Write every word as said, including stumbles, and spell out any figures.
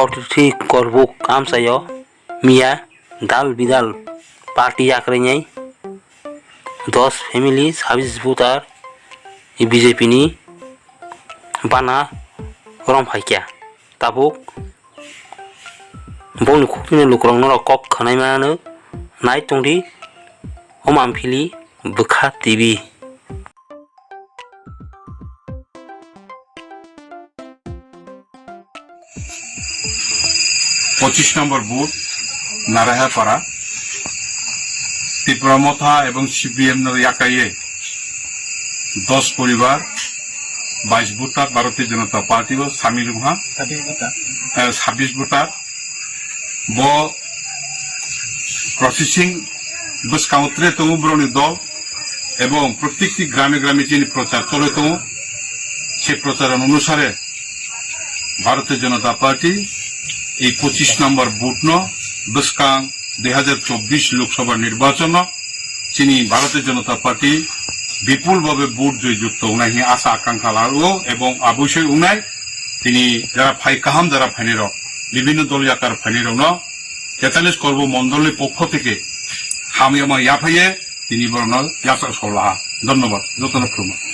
Forty three korbuk amchaio miya dal bidal party yakrwinai dos family sabis voter B J P ni bana romphai kha. Tabuk bongni khuktwino lukurok norok kok khwnai mano nai tongdi Om Amphili Bwkha T V. পঁচিশ নম্বর বুথ নারায়ণপাড়া, ত্রিপুরা মথা এবং সিপিএম র ইয়াকাইয়ে দশ পরিবার, বাইশ ভোটার ভারতীয় জনতা পার্টি ও সামিল হওয়া, ছাব্বিশ ভোটার। আহ, ছাব্বিশ voter. Bo processing bwskango tre tongo borokni dol, ebong protekti grame grame chini prochar chole tongo. Se prochar onusare Bharatiya Janata Party ei pochish number booth no bwskang dui hazar chobbish Lok Sabha nirbachon no chini Bharatiya Janata Party bipul bhabe vote joy jukto wngnai hwnwi asa akankha lago ebong abosoi wngnai. Tini jara phai kaham jara phainai rok, bibhinno dol yakar phainai rok no tetallis korbo mondol ni pokho theke hamyama yaphaiye tini borok no yachak sok laha. Dhonnobad, joto no khulumkha.